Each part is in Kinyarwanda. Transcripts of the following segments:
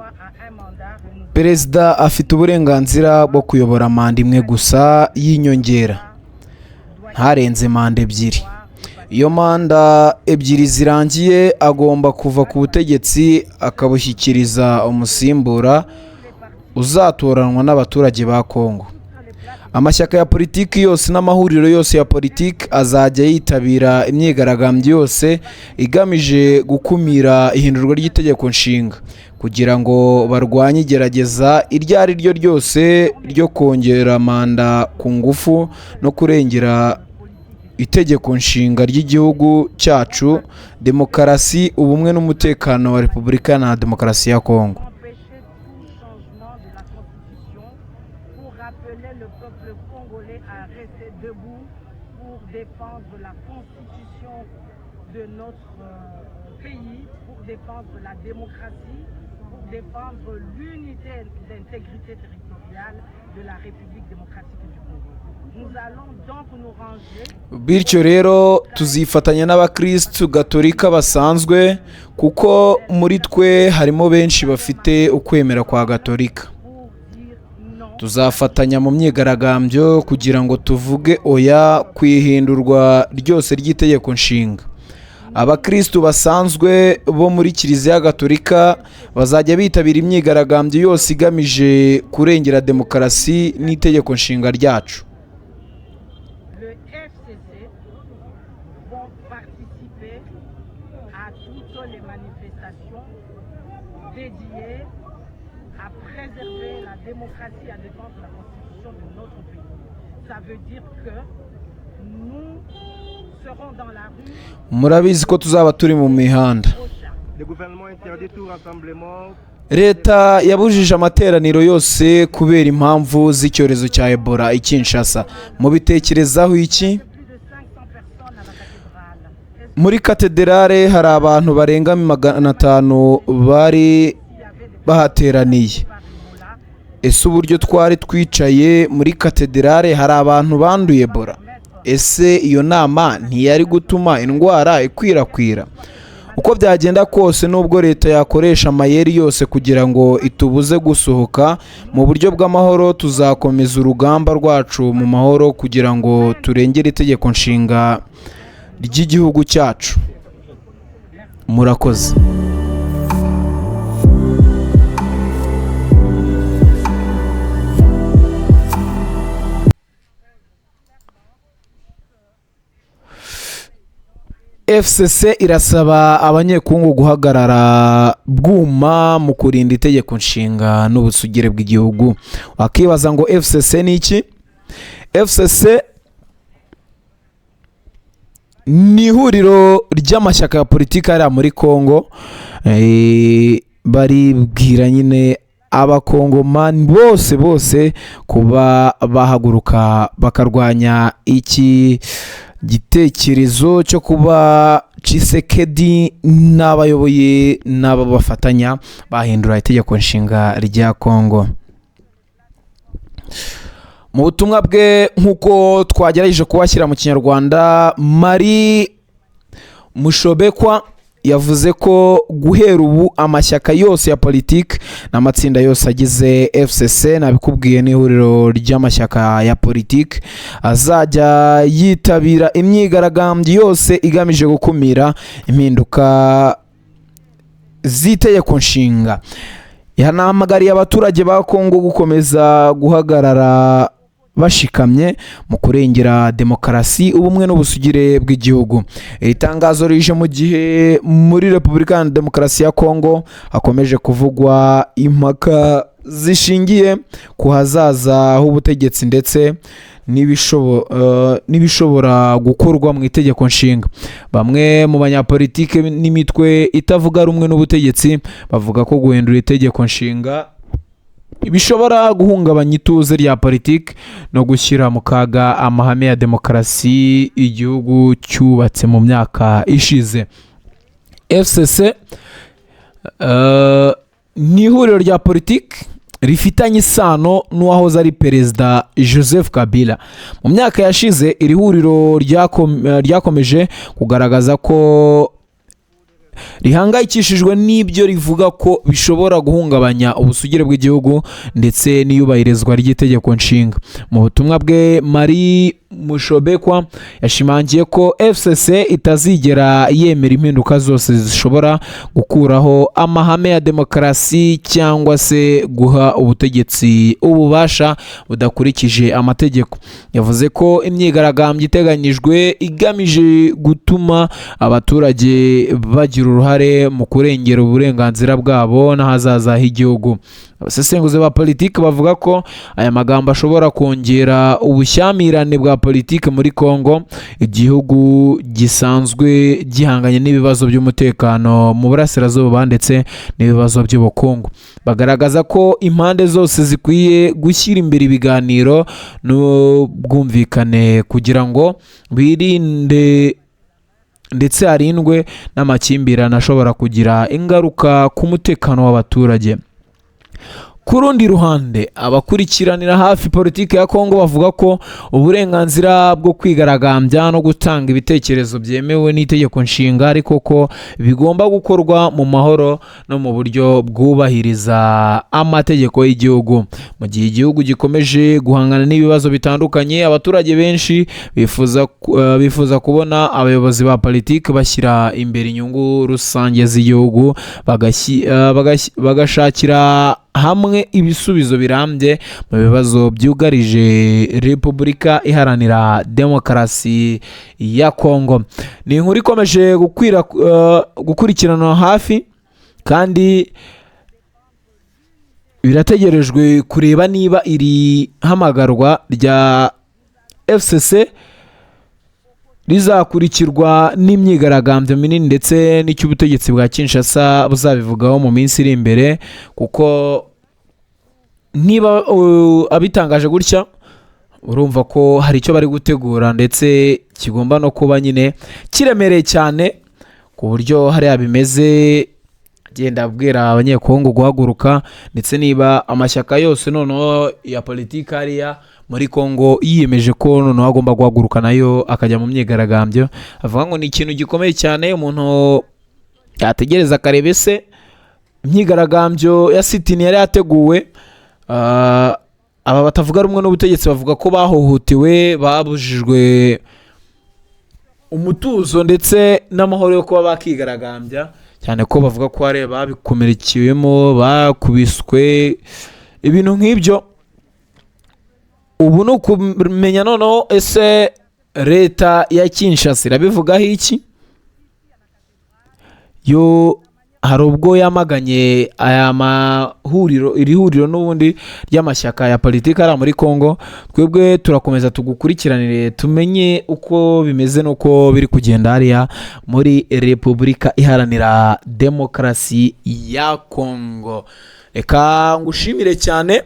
droit à un mandat renouvelable. Perezida afite uburenganzira bwo kuyobora manda imwe gusa y'inyongera, ntarenze manda ebyiri. Iyo manda ebyiri zirangiye, agomba kuva ku butegetsi akabushyikiriza umusimbura uzatoranwa n'abaturage ba Kongo. Amashyaka ya politiki yose n'amahuriro yose ya politiki azajya yitabira imyigaragambyo yose igamije gukumira ihindurwa ry'itegeko nshinga, kugira ngo barwanye igerageza iryo ari ryo ryose ryo kongera manda ku ngufu no kurengera itegeko nshinga ry'igihugu cyacu, demokarasi, ubumwe n'umutekano wa Repubulika na Demokarasi ya Kongo. Empêcher tout changement de la Constitution, pour rappeler le peuple congolais à rester debout pour défendre la Constitution de notre pays, pour défendre la démocratie, pour défendre l'unité et l'intégrité territoriale de la République démocratique du Congo. Nous allons donc nous ranger Bityo rero tuzifatanya n'abakirisitu gatolika basanzwe, kuko muri twe harimo benshi bafite ukwemera kwa gatolika. Pour dire non. Tuzafatanya mu myigaragambyo kugira ngo tuvuge oya ku ihindurwa ryose ry'itegeko nshinga. Abakirisitu basanzwe bo muri Kiliziya Gatolika bazajya bitabira imyigaragambyo yose igamije kurengera demokarasi n'itegeko nshinga ryacu. Le FCC vont participer à toutes les manifestations dédiées à préserver la démocratie, à défendre la constitution de notre pays. Ça veut dire que nous serons dans la rue Murabizi ko tuzaba turi mu mihanda. Prochain. Le gouvernement interdit tout rassemblement. Leta yabujije amateraniro yose kubera impamvu z'icyorezo cya Ebola i Kinshasa. Mubitekerezaho iki? Plus de 500 personnes à la cathédrale. Est-ce Muri katederale hari abantu barenga 500 bari qu'il y avait des bahateraniye. par Ebola? Ese uburyo twari twicaye muri katederale hari abantu banduye Ebola? Ese iyo nama ntiyari gutuma indwara ikwirakwira? Uko byagenda kose, nubwo leta yakoresha amayeri yose kugira ngo itubuze gusohoka mu buryo bw'amahoro, tuzakomeza urugamba rwacu mu mahoro kugira ngo turengere itegeko nshinga ry'igihugu cyacu. Murakoze. FCC irasaba Abanyekongo guhagarara bwuma mu kurinda itegeko nshinga n'ubusugire bw'igihugu. Wakibaza ngo FCC ni iki? FCC ni ihuriro ry'amashyaka ya politiki hariya muri Kongo. Baribwira nyine Abakongomani bose bose kuba bahaguruka bakarwanya iki gitekerezo cyo kuba Tshisekedi n'abayoboye n'abo bafatanya bahindura itegeko nshinga rya Kongo. Mu butumwa bwe, nk'uko twagerageje kubashyira mu Kinyarwanda, Marie Mushobekwa yavuze ko guhera ubu amashyaka yose ya politiki n'amatsinda yose agize FCC, nabikubwiye n'ihuriro ry'amashyaka ya politiki, azajya yitabira imyigaragambyo yose igamije gukumira impinduka z'itegeko nshinga. Yanahamagariye abaturage ba Kongo gukomeza guhagarara bashikamye mu kurengera demokarasi, ubumwe n'ubusugire bw'igihugu. Iri tangazo rije mu gihe muri Repubulika ya Demokarasi ya Kongo hakomeje kuvugwa impaka zishingiye ku hazaza h'ubutegetsi ndetse n'ibishobora gukorwa mu itegeko nshinga. Bamwe mu banyapolitike n'imitwe itavuga rumwe n'ubutegetsi bavuga ko guhindura itegeko nshinga bishobora guhungabanya ituze rya politiki no gushyira mu kaga amahame ya demokarasi igihugu cyubatse mu myaka ishize. FCC ni ihuriro rya politiki rifitanye isano n'uwahoze ari perezida Joseph Kabila. Mu myaka yashize, iri huriro ryakomeje kugaragaza ko Rihangayikishijwe n'ibyo rivuga ko bishobora guhungabanya ubusugire bw'igihugu ndetse n'iyubahirizwa ry'itegeko nshinga. Mu butumwa bwe, Marie Mushobekwa yashimangiye ko FCC itazigera yemera impinduka zose zishobora gukuraho amahame ya demokarasi cyangwa se guha ubutegetsi ububasha budakurikije amategeko. Yavuze ko imyigaragambyo iteganyijwe igamije gutuma abaturage bagira uruhare mu kurengera uburenganzira bwabo n'ahazaza h'igihugu. Abasesenguzi ba politiki bavuga ko aya magambo ashobora kongera ubushyamirane bwa politiki muri Congo, igihugu gisanzwe gihanganye n'ibibazo by'umutekano mu burasirazuba ndetse n'ibibazo by'ubukungu. Bagaragaza ko impande zose zikwiye gushyira imbere ibiganiro n'ubwumvikane kugira ngo birinde ndetse harindwe n'amakimbirane ashobora kugira ingaruka ku mutekano w'abaturage. Ku rundi ruhande, abakurikiranira hafi politiki ya Kongo bavuga ko uburenganzira bwo kwigaragambya no gutanga ibitekerezo byemewe n'itegeko nshinga, ariko ko bigomba gukorwa mu mahoro no mu buryo bwubahiriza amategeko y'igihugu. Mu gihe igihugu gikomeje guhangana n'ibibazo bitandukanye, abaturage benshi bifuza kubona abayobozi ba politiki bashyira imbere inyungu rusange z'igihugu, bagashakira hamwe ibisubizo birambye mu bibazo byugarije Repubulika Iharanira Demokarasi ya Kongo. Ni inkuru ikomeje gukurikiranwa hafi, kandi birategerejwe kureba niba iri hamagarwa rya FCC rizakurikirwa n'imyigaragambyo minini, ndetse n'icyo ubutegetsi bwa Kinshasa buzabivugaho mu minsi iri imbere, kuko niba abitangaje gutya, urumva ko hari icyo bari gutegura, ndetse kigomba no kuba nyine kiremereye cyane, ku buryo hariya bimeze agenda abwira Abanyekongo guhaguruka, ndetse niba amashyaka yose noneho ya politiki hariya muri Kongo yiyemeje ko noneho agomba guhaguruka nayo akajya mu myigaragambyo, avuga ngo ni ikintu gikomeye cyane. Umuntu yategereza akareba ese imyigaragambyo ya sit-in yari yateguwe, aba batavuga rumwe n'ubutegetsi bavuga ko bahohotewe, babujijwe umutuzo ndetse n'amahoro yo kuba bakigaragambya, cyane ko bavuga ko hari babikomerekewemo, bakubiswe, ibintu nk'ibyo. Ubu ni ukumenya noneho ese leta ya Kinshasa irabivugaho iki? Yo hari ubwo yamaganye aya mahuriro, iri huriro n'ubundi ry'amashyaka ya politiki ari muri Congo. Twebwe turakomeza tugukurikiranire, tumenye uko bimeze n'uko biri kugenda hariya muri Repubulika Iharanira Demokarasi ya Congo. Reka ngushimire cyane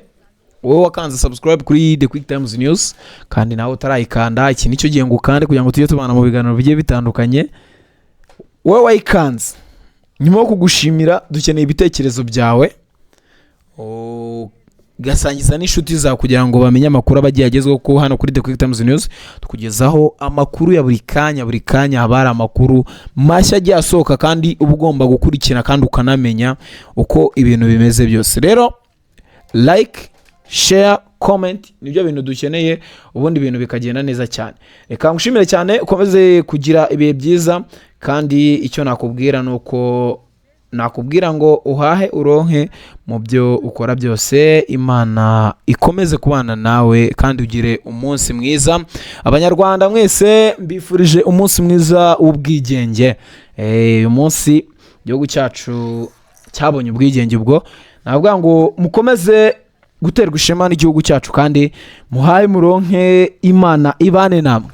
wowe wakanze subscribe kuri The Quick Times News, kandi nawe utarayikanda, iki nicyo gihe ngo ukande kugira ngo tujye tubana mu biganiro bigiye bitandukanye. Wowe wayikanze, nyuma yo kugushimira, dukeneye ibitekerezo byawe, ugasangiza n'inshuti zawe kugira ngo bamenye amakuru aba agiye agezweho, kuko hano kuri The Quick Times News tukugezaho amakuru ya buri kanya. Buri kanya haba hari amakuru mashya agiye asohoka, kandi uba ugomba gukurikira kandi ukanamenya uko ibintu bimeze byose. Rero like, share, comment nibyo bintu dukeneye, ubundi ibintu bikagenda neza cyane. Reka ngushimire cyane, ukomeze kugira ibihe byiza, kandi icyo nakubwira ni uko nakubwira ngo uhahe uronke mu byo ukora byose. Imana ikomeze kubana nawe kandi ugire umunsi mwiza. Abanyarwanda mwese mbifurije umunsi mwiza w'ubwigenge. Uyu munsi igihugu cyacu cyabonye ubwigenge, ubwo navuga ngo mukomeze guterwa ishema n'igihugu cyacu, kandi muhaye muronke, Imana ibane namwe.